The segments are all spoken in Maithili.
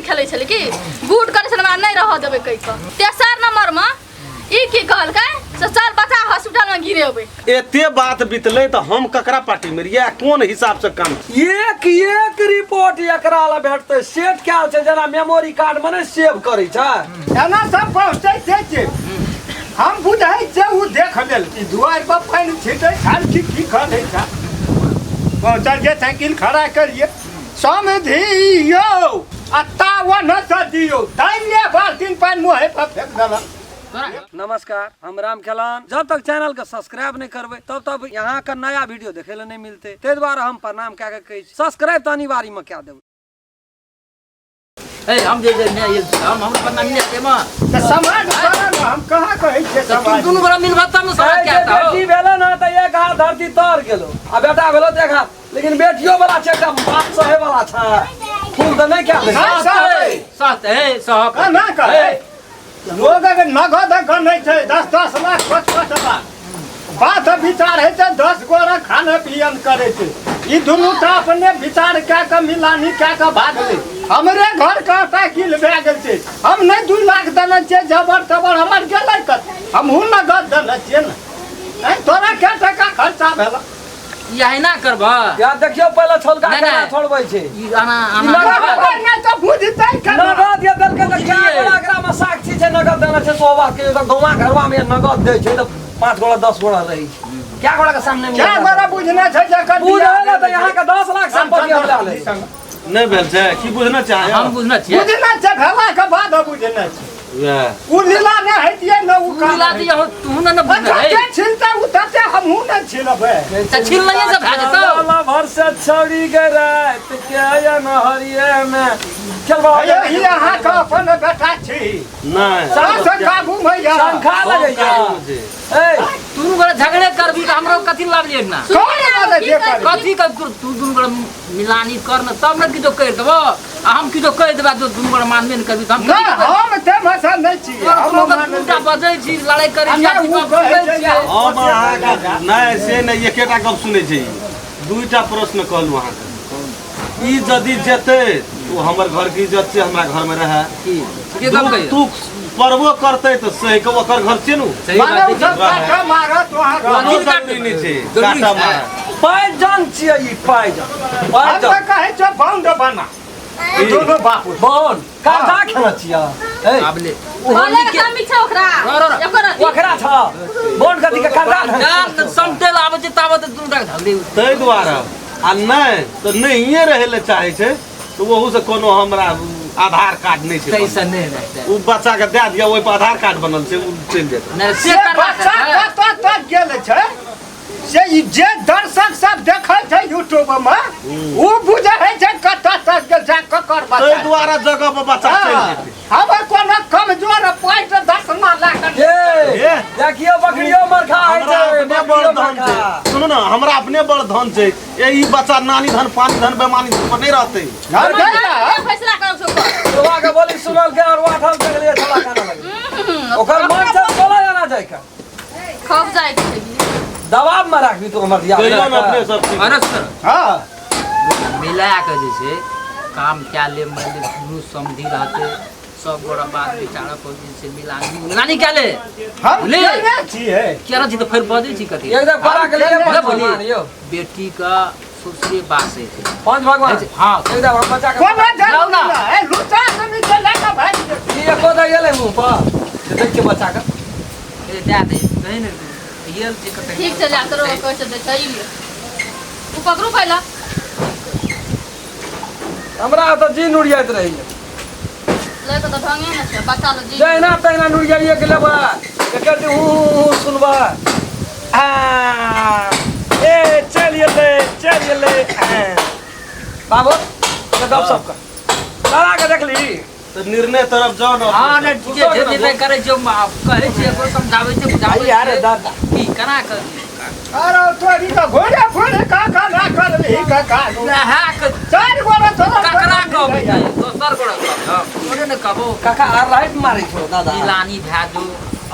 खेलै छलै की गुड करै छलै हमरा नहि रहऽ देबै कहि कऽ। तेसर नंबर में ई की कहलकै से चल बच्चा हॉस्पिटल में गिरेबै। एते बात बीतलै तऽ हम ककरा पार्टी में रहियै आ कोन हिसाब से काम। एक एक रिपोर्ट एकरा लए भेटतै, सेट कयल छै जेना मेमोरी कार्ड में नहि सेव करै छै। एना सब पहुँचै छै जे हम बुझै छियै ओ देख लेल कि दुआरि पर पानि छिटै छल कि की करै छल। पहुँचल जे साइकिल खड़ा करिए समधि यौ आ तावन से दियौ दैले बाल्टीन पानि मुँहे पर फेंक देलक। नमस्कार, हम राम खेलान। जब तक चैनल के सब्सक्राइब नहीं करबै तब तक यहाँ के नया वीडियो देखे ले नहीं मिलते, ताहि दुआरे हम प्रणाम कए के कहै छी सब्सक्राइब तऽ अनिवार्य में कए देबै। ए हम जे जे ने ये हम हमर पन्ना मिले ते में तऽ समाज करऽ ने, हम कहाँ कहै छियै तू समाज। दुनू गोरा मिलबा तब ने समाज जे के आता हो। बेटी भेलै ने तऽ एक हाथ धरती तर गेलो आ बेटा भेलो तऽ एक हाथ, लेकिन बेटियो वाला छै एकटा बाप सहे वाला छै, फूल तऽ नहि कए दै छै। नहि सहबै। सहते हे सहब। केना कहै लोग अगर नगद गनै छै 10-10 लाख 5-5 लाख बात विचार है छै, 10 गोरा खाना पियन करे छै। ई दुनू टा अपने विचार कए कऽ मिलानी कए कऽ भागलै। हमरे घर के आटा गिल भए गेल छै, हम नहि 2 लाख देने छियै जबर तबर हमर गेलै कत, हमहूँ नगद देने छियै ने। आँय, तोरा कै टका खर्चा भेल? ई अहिना करबह? यार देखियौ पहिले छोलका नहि, केना नहि। छोड़बै छै। ई आना आना ई नगद करबह। नहि तऽ बुझतै केना? नगद ये देलकै तऽ बुझलियै। कए गोरा एकरा मे साक्षी छै नगद देने छै सोबा के, तऽ गौवा घरवा मे नगद दै छै तऽ 5 गोरा 10 गोरा रहै छै। कए गोरा के सामने मे कै गोरा बुझने छै जकर बुझै बियाह ने तऽ यहाँ के 10 लाख संपत्ति हम लए लै। नहि भेल छै की बुझना चाहे? हम बुझना छियै। बुझना छै भेला के बाद बुझना छै। वएह। उ लीला नहि हैतियै ने उ तू लीला दिया हो, तू ने ने बुझने जते रे। छिलतै उ तते हमहूँ ने छिलबै। तऽ छिलनैये से भए जेतौ। लाला भर से छौड़ी के रात के या नहरिये में चल बाबा। हे ई अहाँके अपन बेटा छी। नहि। सबसँ काबू मे यऽ। शंखा लगैया। ए दुनू गोरा झगड़े करबी तऽ हमरो कथी लाभ लिए ना? कौन वाला जे करी? कथी कर तू दुनू गोरा मिलानी कर ने तब ने किछो करि देबो, आ हम किछो कहि देबा जो दुनू गोरा मानबे ने करबी तऽ हम नहि कथी करबै? हम ते भाषा नहि छी। तोरा हम लोकक मानै दूटा बजै छी, लड़ाइ करै छी, आ नहि, आदमी ओ बाप कहै सुनै छै छियै। हम अहाँके नहि से नहि एकेटा गप सुनै छै। दूटा प्रश्न कहलहुँ अहाँके, ई यदि जेतै तऽ ओ हमर घरके इज्जत छै, हमरा घरमे रहए। की ठीके गप कहियौ। तू परबो करतै तऽ सही के ओकर घर छियै ने। सही माने बात ओ छै। सब काटा मारत वहाँ कोनो वकील जरूरी नहि छै जरूरी काटा छै। मारत। पायजन छियै ई पायजन। हम पायजन तऽ कहै छियै बाउंड बना ई दुनू बापू बन काटा खेना छियै। ए आब ले। बोले के कमी छै ओकरा। रह, रह, रह। एकर अथी। ओकरा छ बोन कथी के काटा जान तऽ समटेल आबै छै ताबत दुनू टा झगड़े। ताहि दुआरे आ नहि तऽ नहिए रहै लए चाहै छै तऽ ओहूसँ कोनो हमरा आधार कार्ड नहि छै। तैसँ नहि रहतै। ओ बच्चाके दए दिअ, ओहि पर आधार कार्ड बनल छै, ओ चलि जेतै। नहि से से करबा बच्चा कतऽ तक गेल छै से ई जे दर्शक सब देखै छै यूट्यूब मे उ बुझै छै कतऽ तक गेल छै ककर ताहि बच्चा। दुआरे जगह पर बच्चा चलि जेतै। हमर कोनो कमजोर पॉइंट दसमा लए कऽ ए ए, देखियो बकरियो मरखा होइ हमरा छै, अपने बड़ बकरियो धन मरखा। छै, सुनू ने, हमरा अपने बड़ धन छै। ए ई बच्चा नानी धन पानी धन बेमानी धन पर नहि रहतै। घर गेल ना? फैसला करब छौ कर। तोरा के बोली सुनल के और वाठल देख लिए छला खाना लगे। ओकर मन से चला जाना जाय का। खौफ जाय के छै। दबाव में राखबी तू हमर धिया। कहियौ ने अपने सब ठीक। अरे सर हाँ मिला के जे छै काम कए ले, मानि ले दुनू समधि रहतै सब गोरा बात विचार पर जे छै मिलानी मिलानी कए ले। हम बुझलियै? केने छियै। किया रहै छी तऽ फेर बजै छी कथी? एकदम कड़ा के लिए नहि पांच बोली। भगवान यौ। बेटी के ससुरे बास होइ छै। पांच भगवान। हाँ। एकदम हम बच्चा के कोनो जाउ ना। जरूरी ना ए लुचा आदमी के लए कऽ भागि जेतै। ई एको दै गेलै मुंह पर जे देख के बच्चा के। ए दए दे कहीं ने गेल छै कतऽ। ठीक छै जा तोरो कहै छै देखै ले। उ पकड़ू पहिला। हमरा तऽ जी नुरियाइत रहैया। लए के तऽ ढंगे ने छै बच्चा लए जी। जहिना तहिना नुरियाइए के लेबै एकर जे हूँ हूँ हूँ सुनबै आ ए चलि एलै चलि एलै आ। बाबू ये गप सप कर लड़ा के देखली तऽ निर्णय तरफ जाउ ने। हाँ नहि ठीके छै, निर्णय करै छियै, कहै छियै एकरो समझाबै छियै बुझाबै यार छियै। दादा की केना कर अरे तोरी तऽ घोड़े घोड़े का का ना करलही का का नहा के चारि गोरा तोरा ककरा कहबै दोसर गोरा कहब थोड़े ने कहबो। काका आर राइट मारै छौ दादा। मिलानी भए जो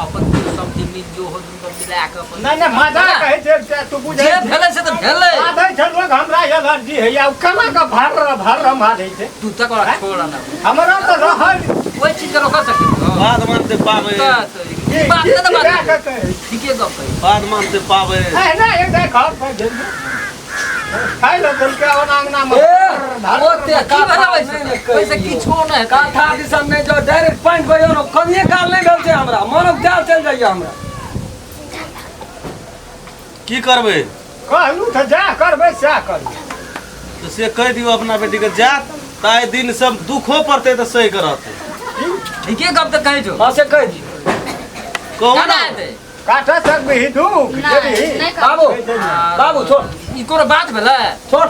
अपन समझी मिल जो हो दुनू मिला के अपन नहि नहि मजाक कहै छै से तू बुझै जे भेलै से तऽ भेलै। आदै छै लोग हमरा एलर्जी होइया, ओ केना कऽ भर भर मारै छै। तू तक ओकरा छोड़ ना। हमरा तऽ रहल ओहि चीज के रोक सकै हो। बाद मानते पाबै। तऽ बात नहि की बात कऽ कहै? ठीके गप कहै। बाद मानते पाबै। एहिना एक घर पर गेलियै खाइ लए देलकै ओना अङ्गनामे। ए ओते की भेलै ओहिसे? ओहिसे किछो नहि हेतै। काथा दिसन नहि जाओ, डायरेक्ट पॉइंट पर जाओ। कनिए काल नहि भेल छै हमरा मनक जाल चलि जाइए हमरा। की करबै? कहलहुँ तऽ जा करबै सएह करबै। तऽ से कहि दियौ अपना बेटीके, जायत ताहि दिन सब दुखो पड़तै तऽ सही के रहतै। ठीके गप तऽ कहै छौ। हँ से कहि दियौ। कहू केना ने। हेतै? काटऽ सकबिही दुख नहि जेबही? नहि करबै। बाबू बाबू छोड़। ई कोनो बात भेलै? छोड़।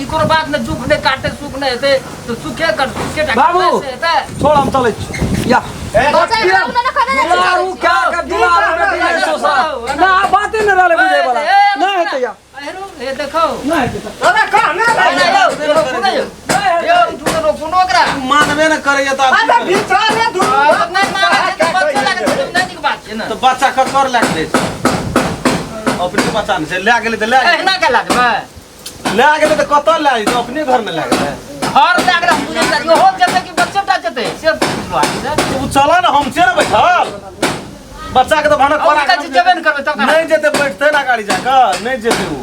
ई कोनो बात नहि, दुख नहि काटे सुख नहि हेतै तऽ सुखे कर सुखे टा बाबू। करतै से हेतै। छोड़, हम चलै छी या। बच्चा हमरा नहि खाना नहि दुलारू क्या के दुलारू बेटी नहि सोसा ना बाते नहि रहलै बुझै वाला नहि हेतै या। अहेरो हे देखो। नहि हेतै। तोरा कहने नहि रहियै। यौ, रोकू नहि यौ। नहि यौ, हेतै। तू तऽ रोकू ने ओकरा। मानबे ने करैया तऽ आब की अरे करबै? विचारे दुनू बाप नहि मानै छै तऽ बच्चा लागै छै, नहि नीक बात छै ने। तऽ बच्चा ककर लए गेलै? अपने बच्चा ने छै, लए गेलै तऽ लए गेलै। एहिना के लागबै? लए गेलै तऽ कतऽ लए जेतै? अपने घरमे लए गेलै। घर लए गेलै, हम बुझै छियै, ओहो जेतै कि बच्चे टा जेतै से बुझलहुँ से। ओ चलऽ ने, हम छियै ने बैठल। बच्चा के तऽ भानक हम कोरा कहै छी जेबे ने करबै तब। नहि जेतै, बैठतै ना गाड़ी जाकऽ, नहि जेतै ओ।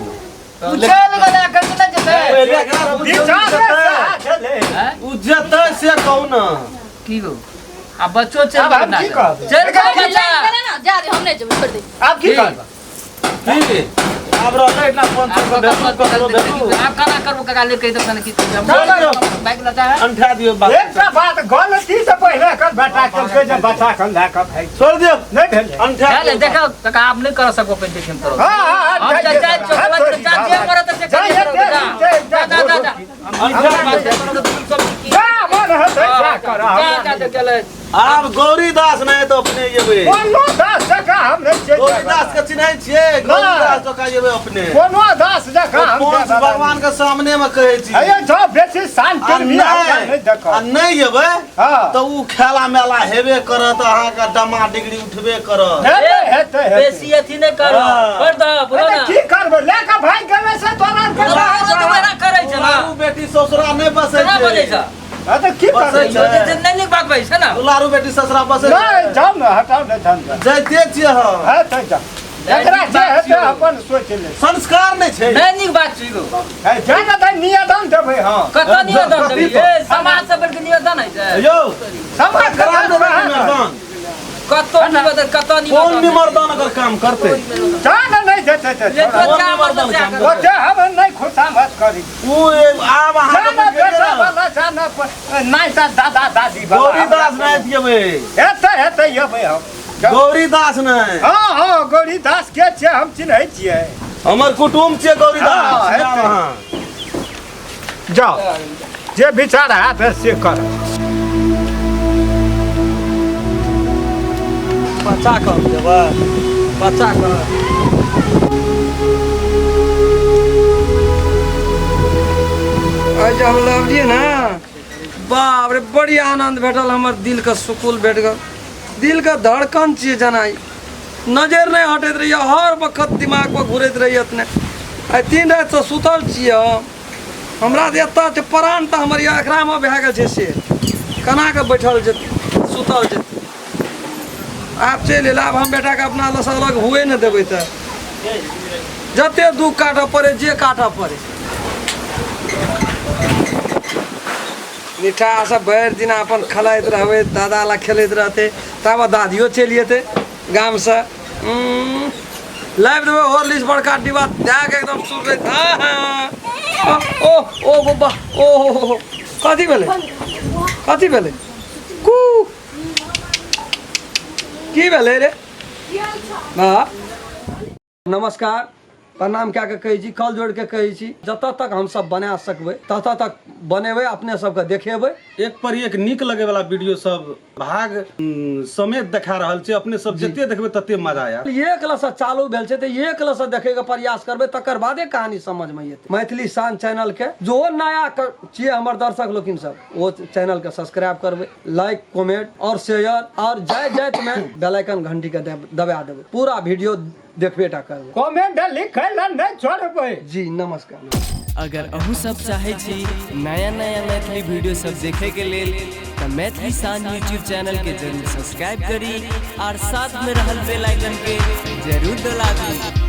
ओ चलि गेलै, कहै छै नहि जेतै। पहिले एकरा बुझियौ विचारे जेतै। सएह छलै। हैं? ओ जेतै से कहू ने। की गो आ बच्चो चलि आब हम गेलै। की कहबै? चलि गेलै लए बच्चा। गेलै ने, जा दे, हम नहि जेबै, छोड़ि दे। आब की करबै? की आब रहलै ना 500 के भेटू, ककरो भेटू। आब केना करबो काका? ले कहि दे की बाइक लता है। अंठा दियौ बात। एकटा बात, गलती से पहिले एकर बेटा केलकै जे बच्चा के लए कऽ भागि। छोड़ दियौ। नहि भेलै। अंठा चल दियौ। देखो काका, आब नहि कर सकबो अपन देखिम तोरो। हँ हँ। हम हँ। जा जाइ छियौ, जा जे मरत से जा, करिए। जा, जा जा, जा जा जा। अंठा बात दियौ। छै, तोरो के सब की जा मन हेतै जा कर। जा जा जा गेलै। आब गौरीदास नहि तऽ अपने जेबै। कोनो दास जकाँ हम नहि छियै। गौरीदास के चिन्है छियै? गौरीदास जकाँ जेबै अपने। कोनो दास जकाँ हम पंच भगवान के सामने मे कहै छी। हे जाओ, बेसी शान्ति आ नहि नहि देखो। आ नहि जेबै हँ तऽ उ खेला मेला हेबे करत, अहाँके डमा डिगरी उठबे करत। हेतै हेतै हेतै। बेसी अथी नहि कर। हाँ। छोड़ दह, बोलो अरे ना। की करबै, लए कऽ भागि गेलै से तोरा आरके? तोरा तो एना करै छै ना। दुलारू बेटी ससुरा नहि बसै केना बजै छै। छै? हँ तऽ की बसै करबै? छै। जे नहि नीक बात बजै छै ना। दुलारू बेटी ससुरा बसै नहि छै? जाउ ने, हटाउ ने झंझट। जाइते छियै हम। हेतै जाउ, एकरा जे हेतै अपन सोचि ले। संस्कार नहि छै। नहि नीक बात छै गो। हे जे ने तऽ निवेदन देबै। हँ। कतऽ निवेदन देबै? ए समाज से बढ़ के निवेदन है छै? यौ, समाज के ककरा देबै बात निमरदान? कतऽ निवेदन, कतऽ कोन निवेदन? निमरदान अगर काम करतै? जा ने, नहि जेतै तऽ जे छोड़ो। तो जा मरतै से कर। ओते हम नहि खुशामद करी। उ आब जा अहाँके ने बुझि गेलियै बेटा ने? वाला, जा ने नहि तऽ दादा दादी वाला। गौरीदास नहि दियबै। हेतै हेतै, एबै हम। जाउ। गौरीदास नहि। हँ हँ, गौरीदास के छियै हम चिन्है छियै। हमर कुटुम्ब छियै गौरीदास। हँ, जाउ हेतै। अहाँ। जाउ, जे विचार हैत से कर। बच्चा कऽ हम देबै बच्चा कऽ। आइ जे हम लबलियै ने, बाप रे, बड़ी आनन्द भेटल। हमर दिलके सुकून भेट गेल। दिलके धड़कन छियै जेना ई। नजरि नहि हटैत रहैए, हर वक्त दिमाग पर घुरैत रहैए। इतने आइ 3 रातिसँ सुतल छियै हम। हमरा तऽ एतऽ छै प्राण तऽ हमर एकरामे भए गेल छै, से केना कऽ बैठल जेतै, सुतल जेतै? आब चलि एल। आब हम बेटाके अपना लग अलग हुए नहि देबै, तऽ जते दुख काटऽ पड़े जे काटऽ पड़े। निठा सब भरि दिन अपन खेलाइत रहबै, दादा लग खेलैत रहतै। ताबे दादियो चलि जेतै गामसँ। लाबि देबै हॉर्लिक्स बड़का डिब्बा दए कऽ एकदम सुरैत। हँ हँ, ओ ओ बब्बा, ओ हो हो हो, कथी भेलै? कथी भेलै? कू की भेलै रे? हँ, नमस्कार। प्रणाम कए कऽ कहै छी, कल जोड़ि कऽ कहै छी, जतऽ तक हमसब बना सकबै ततऽ तक बनेबै, अपने सबके देखेबै। एक पर एक नीक लगे वाला वीडियो सब भाग समेत देखा रहल छै। अपने सब जते देखबै तते मजा आयत। एक लसँ चालू भेल छै तऽ एक लसँ देखैके प्रयास करबै, तकर बादे कहानी समझमे एतै। मैथिली शान चैनल के जो नया छियै हमर दर्शक लोकिन सब, ओ चैनल के सब्सक्राइब करबै, लाइक कमेंट और शेयर, और जाय जाइत में बेल आइकन घंटी के दबा देबै, पूरा वीडियो देखबे टा करबै, कमेंट लिखै लए नहि छोड़बै। जी नमस्कार। अगर अहूँ सब चाहै छी नया नया मैथिली वीडियो सब देखे के लेल तऽ मैथिली शान यूट्यूब चैनल के जरूर सब्सक्राइब करी और साथ में रहल बेल आइकन के जरूर दबा दी।